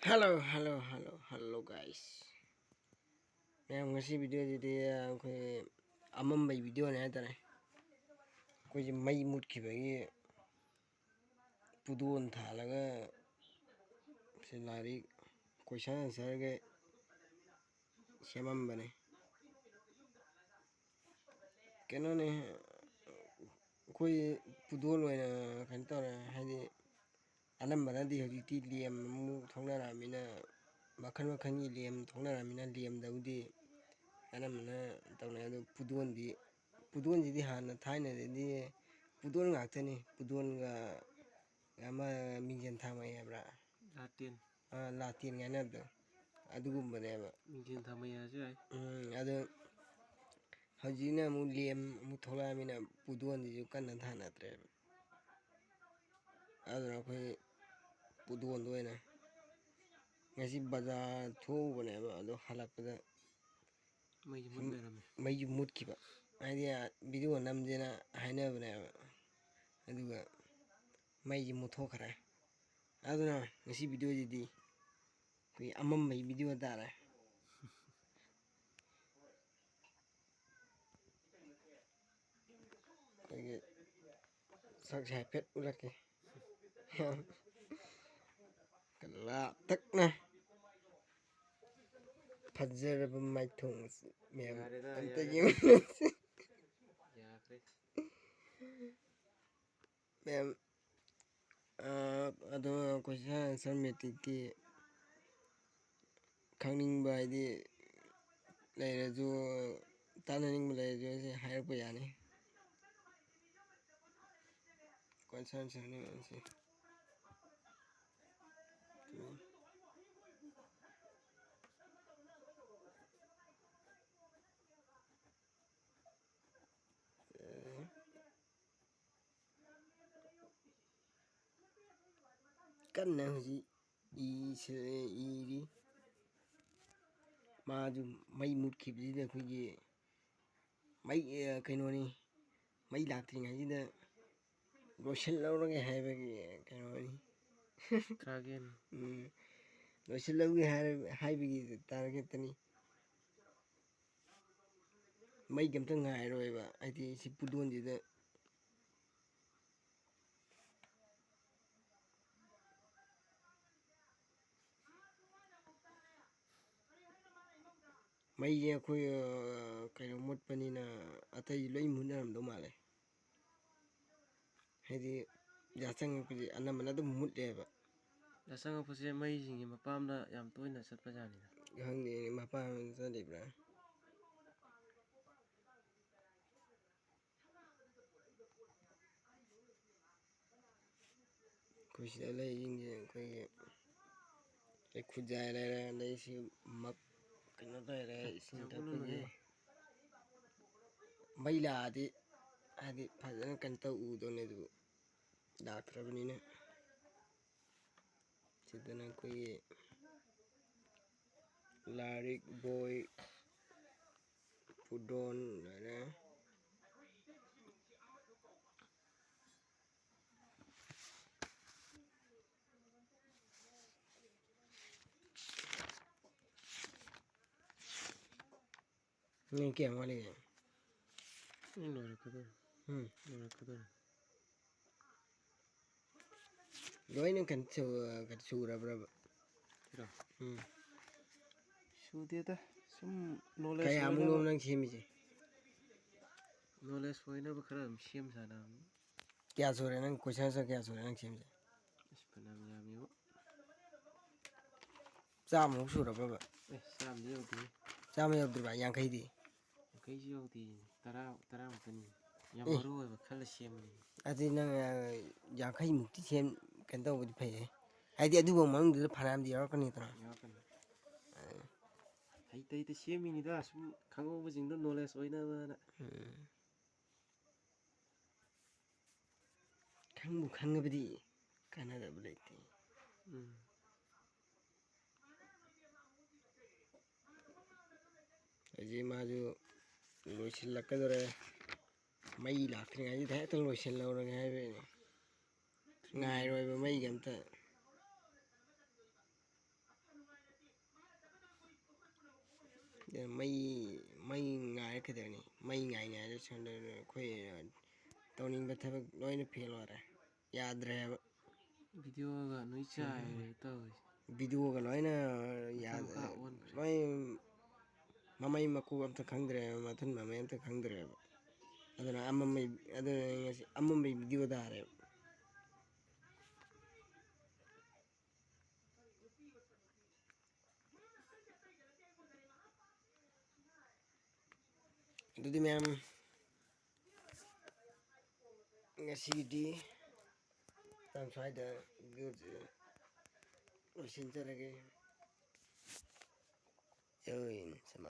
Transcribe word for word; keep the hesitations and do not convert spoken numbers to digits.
Hello, hello, hello, hello, guys. ꯃꯌꯥꯝ, ꯉꯁꯤ ꯚꯤꯗꯤꯑꯣꯁꯤꯗꯤ ꯑꯩꯈꯣꯏ ꯑꯃꯝꯕꯩ ꯚꯤꯗꯤꯑꯣꯅꯦ ꯍꯥꯏꯇꯥꯔꯦ꯫ ꯑꯩꯈꯣꯏꯁꯦ ꯃꯩ ꯃꯨꯠꯈꯤꯕꯒꯤ ꯄꯨꯗꯣꯟ ꯊꯥꯜꯂꯒ ꯁꯤ ꯂꯥꯏꯔꯤꯛ ꯀꯣꯏꯁꯟ ꯑꯟꯁꯔꯒ ꯁꯦꯝꯃꯝꯕꯅꯦ꯫ ꯀꯩꯅꯣꯅꯦ, ꯑꯩꯈꯣꯏ ꯄꯨꯗꯣꯟ ꯑꯣꯏꯅ ꯀꯩꯅꯣ ꯇꯧꯔꯦ, ꯍꯥꯏꯗꯤ ꯑꯅꯝꯕꯅꯗꯤ ꯍꯧꯖꯤꯛꯇꯤ ꯂꯦꯝ ꯑꯃꯨꯛ ꯊꯣꯛꯅꯔꯛꯑꯃꯤꯅ, ꯃꯈꯜ ꯃꯈꯜꯒꯤ ꯂꯦꯝ ꯊꯣꯛꯅꯔꯛꯑꯃꯤꯅ ꯂꯦꯝꯗꯕꯨꯗꯤ ꯑꯅꯝꯕꯅ ꯇꯧꯅꯩ꯫ ꯑꯗꯨ ꯄꯨꯗꯣꯟꯗꯤ, ꯄꯨꯗꯣꯟꯁꯤꯗꯤ ꯍꯥꯟꯅ ꯊꯥꯏꯅꯗꯗꯤ ꯄꯨꯗꯣꯟ ꯉꯥꯛꯇꯅꯤ꯫ ꯄꯨꯗꯣꯟꯒ ꯑꯃ ꯃꯤꯡꯖꯦꯜ ꯊꯥꯡꯃꯩ ꯍꯥꯏꯕ꯭ꯔꯥ? ꯂꯥꯇꯦꯟ꯫ ꯑꯥ, ꯂꯥꯇꯦꯟ ꯍꯥꯏꯅꯕꯗꯣ ꯑꯗꯨꯒꯨꯝꯕꯅꯦꯕ꯫ ꯃꯤꯡꯖꯦꯜ ꯊꯥꯡꯃꯩ ꯍꯥꯏꯔꯁꯨ ꯌꯥꯏ꯫ ꯎꯝ, ꯑꯗꯣ ꯍꯧꯖꯤꯛꯅ ꯑꯃꯨꯛ ꯂꯦꯝ ꯑꯃꯨꯛ ꯊꯣꯛꯂꯛꯑꯃꯤꯅ ꯄꯨꯗꯣꯟꯁꯤꯁꯨ ꯀꯟꯅ ꯊꯥꯅꯗ꯭ꯔꯦꯕ꯫ ꯑꯗꯨꯅ ꯑꯩꯈꯣꯏ ꯄꯨꯗꯣꯟꯗ ꯑꯣꯏꯅ ꯉꯁꯤ ꯕꯖꯥꯔ ꯊꯣꯛꯎꯕꯅꯦꯕ, ꯑꯗꯣ ꯍꯜꯂꯛꯄꯗ ꯃꯩꯁꯦ ꯃꯨꯠ ꯁꯨꯝ ꯂꯩꯔꯝꯃꯦ꯫ ꯃꯩꯁꯨ ꯃꯨꯠꯈꯤꯕ꯫ ꯍꯥꯏꯗꯤ ꯚꯤꯗꯤꯑꯣ ꯅꯝꯁꯦꯅ ꯍꯥꯏꯅꯕꯅꯦꯕ, ꯑꯗꯨꯒ ꯃꯩꯁꯦ ꯃꯨꯠꯊꯣꯛꯈ꯭ꯔꯦ꯫ ꯑꯗꯨꯅ ꯉꯁꯤ ꯚꯤꯗꯤꯑꯣꯁꯤꯗꯤ ꯑꯩꯈꯣꯏꯒꯤ ꯑꯃꯝꯕꯒꯤ ꯚꯤꯗꯤꯑꯣ ꯇꯥꯔꯦ꯫ ꯑꯩꯈꯣꯏꯒꯤ ꯁꯛꯁꯦ ꯍꯥꯏꯐꯦꯠ ꯎꯠꯂꯛꯀꯦ꯫ ꯂꯥꯛꯇꯛꯅ ꯐꯖꯔꯕ ꯃꯥꯏꯊꯣꯡ ꯑꯁꯤ ꯃꯌꯥꯝ ꯌꯥꯔꯦꯗ, ꯑꯝꯇ ꯌꯥꯔꯦꯗ꯫ ꯌꯦꯡꯃꯤꯟꯅꯁꯤ꯫ ꯌꯥꯈ꯭ꯔꯦ꯫ ꯃꯌꯥꯝ, ꯑꯥ, ꯑꯗꯣ ꯀꯣꯏꯁꯟ ꯑꯟꯁꯔ ꯃꯦꯇ꯭ꯔꯤꯛꯀꯤ ꯈꯪꯅꯤꯡꯕ ꯍꯥꯏꯗꯤ ꯂꯩꯔꯁꯨ, ꯇꯥꯟꯅꯅꯤꯡꯕ ꯂꯩꯔꯁꯨ ꯁꯤ ꯍꯥꯏꯔꯛꯄ ꯌꯥꯅꯤ꯫ ꯀꯣꯏꯁꯟ ꯑꯟꯁꯔ ꯃꯦꯇ꯭ꯔꯤꯛꯁꯦ꯫ ꯀꯟꯅ ꯍꯧꯖꯤꯛ ꯏꯁꯦ ꯏꯔꯤ꯫ ꯃꯥꯁꯨ ꯃꯩ ꯃꯨꯠꯈꯤꯕꯁꯤꯗ ꯑꯩꯈꯣꯏꯒꯤ ꯃꯩ, ꯑ, ꯀꯩꯅꯣꯅꯤ, ꯃꯩ ꯂꯥꯛꯇ꯭ꯔꯤꯉꯩꯁꯤꯗ ꯂꯣꯏꯁꯤꯜꯍꯧꯔꯒꯦ ꯍꯥꯏꯕꯒꯤ ꯀꯩꯅꯣꯅꯤ꯫ ꯀꯥꯒꯦꯅꯤ꯫ ꯎꯝ꯫ ꯂꯣꯏꯁꯤꯜꯂꯧꯒꯦ ꯍꯥꯏꯔ-, ꯍꯥꯏꯕꯒꯤ ꯇꯥꯔꯒꯦꯠꯇꯅꯤ꯫ ꯃꯩꯒ ꯑꯝꯇ ꯉꯥꯏꯔꯣꯏꯕ, ꯍꯥꯏꯗꯤ ꯁꯤ ꯄꯨꯗꯣꯟꯁꯤꯗ꯫ ꯃꯩꯁꯦ ꯑꯩꯈꯣꯏ, ꯑ, ꯀꯩꯅꯣ ꯃꯨꯠꯄꯅꯤꯅ ꯑꯇꯩ ꯂꯣꯏ ꯃꯨꯠꯅꯔꯝꯗꯧ ꯃꯥꯜꯂꯦ꯫ ꯍꯥꯏꯗꯤ ꯌꯥꯆꯪꯉꯛꯄꯁꯦ ꯑꯅꯝꯕꯅ ꯑꯗꯨꯝ ꯃꯨꯠꯂꯦꯕ꯫ ꯌꯥꯆꯪꯉꯛꯄꯁꯦ ꯃꯩꯁꯤꯡꯒꯤ ꯃꯄꯥꯝꯗ ꯌꯥꯝ ꯇꯣꯏꯅ ꯆꯠꯄꯖꯥꯠꯅꯤꯗ꯫ ꯈꯪꯗꯦꯅꯦ, ꯃꯄꯥꯝꯗ ꯆꯠꯂꯤꯕ꯭ꯔꯥ? ꯑꯩꯈꯣꯏ ꯁꯤꯗ ꯂꯩꯔꯤꯁꯤꯡꯁꯦ ꯑꯩꯈꯣꯏꯒꯤ ꯑꯩ ꯈꯨꯖꯥꯏ ꯂꯩꯔꯦ, ꯑꯗꯩ ꯁꯤ ꯃꯞ ꯀꯩꯅꯣ ꯂꯩꯔꯦ, ꯏꯁꯤꯡ ꯊꯛꯄꯒꯤ꯫ ꯃꯩ ꯂꯥꯛꯑꯗꯤ ꯍꯥꯏꯗꯤ ꯐꯖꯅ ꯀꯩꯅꯣ ꯇꯧ ꯎꯗꯧꯅꯦ, ꯑꯗꯨꯕꯨ ꯂꯥꯛꯇ꯭ꯔꯕꯅꯤꯅ꯫ ꯁꯤꯗꯅ ꯑꯩꯈꯣꯏꯒꯤ ꯂꯥꯏꯔꯤꯛ, ꯕꯣꯏ, ꯄꯨꯗꯣꯟ ꯂꯩꯔꯦ꯫ ꯅꯪ ꯀꯌꯥꯝ ꯋꯥꯠꯂꯤꯒꯦ? ꯑꯩ ꯂꯣꯏꯔꯛꯀꯗꯧꯔꯦ꯫ ꯎꯝ꯫ ꯂꯣꯏꯔꯛꯀꯗꯧꯔꯦ꯫ ꯂꯣꯏꯅ ꯀꯩꯅꯣ ꯁꯨ-, ꯀꯩꯅꯣ ꯁꯨꯔꯕ꯭ꯔꯕ? ꯁꯤꯔꯣ? ꯎꯝ꯫ ꯁꯨꯗꯦꯗ, ꯁꯨꯝ knowledge ꯀꯌꯥꯃꯨꯛꯅꯣ ꯑꯣꯏꯅꯕ꯫ ꯅꯪ ꯁꯦꯝꯃꯤꯁꯦ? Knowledge ꯑꯣꯏꯅꯕ ꯈꯔ ꯑꯗꯨꯝ ꯁꯦꯝ ꯁꯥꯟꯅꯕꯅꯤ꯫ ꯀꯌꯥ ꯁꯨꯔꯦ ꯅꯪ, question answer ꯀꯌꯥ ꯁꯨꯔꯦ ꯅꯪ ꯁꯦꯝꯃꯤꯁꯦ? ꯑꯁ, ꯐꯅꯌꯥꯝ ꯌꯥꯝꯃꯤꯕꯣ꯫ ꯆꯥꯝꯃꯃꯨꯛ ꯁꯨꯔꯕ꯭ꯔꯕ? ꯑꯦ, ꯆꯥꯝꯃꯗꯤ ꯌꯧꯗꯦꯍꯦ꯫ ꯆꯥꯝꯃ ꯌꯧꯗ꯭ꯔꯤꯕ, ꯌꯥꯡꯈꯩꯗꯤ? ꯌꯥꯡꯈꯩꯁꯨ ꯌꯧꯗꯦ, ꯇꯔꯥ, ꯇꯔꯥꯃꯨꯛꯇꯅꯤ꯫ ꯌꯥꯝ ꯑꯦ꯫ ꯃꯔꯨ ꯑꯣꯏꯕ ꯈꯜꯂ ꯁꯦꯝꯕꯅꯤ꯫ ꯑꯗꯨꯗꯤ ꯅꯪ, ꯑ, ꯌꯥꯡꯈꯩꯃꯨꯛꯇꯤ ꯁꯦꯝ-, ꯀꯩꯅꯣ ꯇꯧꯕꯗꯤ ꯐꯩꯌꯦ꯫ ꯍꯥꯏꯗꯤ ꯑꯗꯨꯐꯥꯎ ꯃꯅꯨꯡꯗꯨꯗ ꯐꯅꯌꯥꯝꯗꯤ ꯌꯥꯎꯔꯛꯀꯅꯤꯗꯅ꯫ ꯌꯥꯎꯔꯛꯀꯅꯤ꯫ ꯑ꯫ ꯍꯩꯇ ꯍꯩꯇ ꯁꯦꯝꯃꯤꯅꯤꯗ, ꯁꯨꯝ ꯈꯪꯍꯧꯕꯁꯤꯡꯗꯣ knowledge ꯑꯣꯏꯅꯕꯅ꯫ ꯎꯝ꯫ ꯈꯪꯕꯨ ꯈꯪꯉꯕꯗꯤ ꯀꯥꯟꯅꯗꯕ ꯂꯩꯇꯦ꯫ ꯎꯝ꯫ ꯍꯧꯖꯤꯛ ꯃꯥꯁꯨ ꯂꯣꯏꯁꯤꯜꯂꯛꯀꯗꯧꯔꯦ꯫ ꯃꯩ ꯂꯥꯛꯇ꯭ꯔꯤꯉꯩꯁꯤꯗ ꯍꯦꯛꯇ ꯂꯣꯏꯁꯤꯜꯍꯧꯔꯒꯦ ꯍꯥꯏꯕꯩꯅꯦ꯫ ꯉꯥꯏꯔꯣꯏꯕ ꯃꯩꯒ ꯑꯝꯇ꯫ ꯃꯩ ꯃꯩ ꯉꯥꯏꯔ ꯀꯩꯗꯧꯅꯤ? ꯃꯩ ꯉꯥꯏ ꯉꯥꯏꯔ ꯁꯣꯝꯗ ꯑꯩꯈꯣꯏ ꯇꯧꯅꯤꯡꯕ ꯊꯕꯛ ꯂꯣꯏꯅ ꯐꯦꯜ ꯑꯣꯏꯔꯦ꯫ ꯌꯥꯗ꯭ꯔꯦꯕ꯫ ꯚꯤꯗꯤꯑꯣꯒ ꯅꯣꯏ ꯆꯥꯏꯔꯦ ꯇꯧꯔꯤꯁꯦ꯫ ꯚꯤꯗꯤꯑꯣꯒ ꯂꯣꯏꯅ ꯃꯊꯛ ꯌꯥꯗ ꯃꯈꯥ ꯑꯣꯟꯈ꯭ꯔꯦ꯫ ꯂꯣꯏ ꯃꯃꯩ ꯃꯀꯨ ꯑꯝꯇ ꯈꯪꯗ꯭ꯔꯦꯕ, ꯃꯊꯨꯟ ꯃꯃꯩ ꯑꯝꯇ ꯈꯪꯗ꯭ꯔꯦꯕ꯫ ꯑꯗꯨꯅ ꯑꯃꯝꯕꯩ ꯑꯗꯨꯅ ꯉꯁꯤ ꯑꯃꯝꯕꯩ ꯚꯤꯗꯤꯑꯣ ꯇꯥꯔꯦꯕ꯫ ꯑꯗꯨꯗꯤ ꯃꯌꯥꯝ, ꯉꯁꯤꯒꯤꯗꯤ ꯃꯇꯥꯡ ꯁ꯭ꯋꯥꯏꯗ ꯚꯤꯗꯤꯑꯣꯁꯦ ꯂꯣꯏꯁꯤꯟꯖꯔꯒꯦ꯫ ꯖꯣꯏꯟ ꯁꯃꯥ